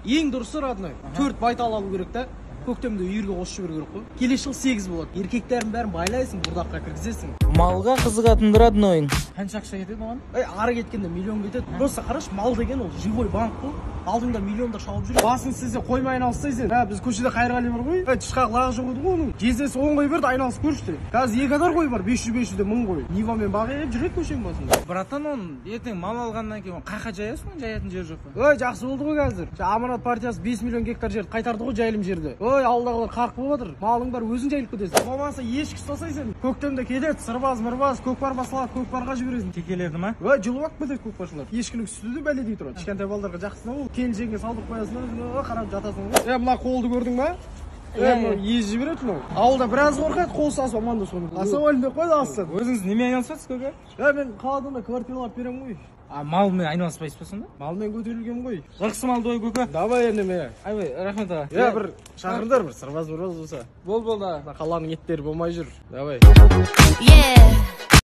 Ең дұрысы, родной, 4 байтал алу керек та, көктемде үйірге қосып жіберу керек қой. Келесі жылы 8 болады. Еркектердің бәрін байлайсың, бурдаққа кіргізесің. Малға қызығатын роднойың. Қанша ақша кетеді оған? Ей, ары кеткенде миллион кетеді. Просто қарашы, мал деген ол живой банк қой. Алдыңда миллиондар шауып жүр. Басын істесе қоймай айналысса сен. Ә, біз көшеде Қайырғали бар ғой. Ей, тышқақ лағы жоқ еді ғой оның. Жездесі 10 қой берді, айналысып көрші де. Қазір 2 адар қой бар, 500-500-де 1000 қой. Нивамен бағып жүреді көшенің басында. Братан, оны ертең мал алғаннан кейін оны қайда жаясың, оны жаятын жер жоқ па? Ой, жақсы болды ғой қазір. Аманат партиясы 5 миллион гектар жерді қайтарды ғой, жайылым жерді. Ой, ауылдағылар қарқ болып жатыр. Малың бар, өзің жайылып кетесің. Болмаса ешкі ұстасай сен. Көктемде кетеді, сырбаз, мырбаз, көкпар басылады, көкпарға жібересің. Текелерді ма? Ой, жұлып алып кетеді көкпаршылар. Ешкінің сүті де бәледей тұрады. Кішкентай балдарға жақсы да ол. Келіншегіңе салдырып қоясың да, қарап жатасың ғой. Е, мына қолды көрдің ба? Е, мынау ез жібереді мынау. Ауылда біраз қорқады, қол ұстасып амандасып оны. Ассалаумағалейкум деп қойды астан. Өзіңіз немен айналысасыз, көке? Е, мен қаладан да квартиралар беремін ғой. А, малмен айналыспайсыз ба сонда? Малмен көтерілгенмін ғой. Жақсы малды ой, көке. Давай енді. Айбай, рахмет аға. Е, бір шақырыңдар, бір сырбаз мырбаз болса. Болды, болды аға. Қаланың еттері болмай жүр. Давай. Yeah.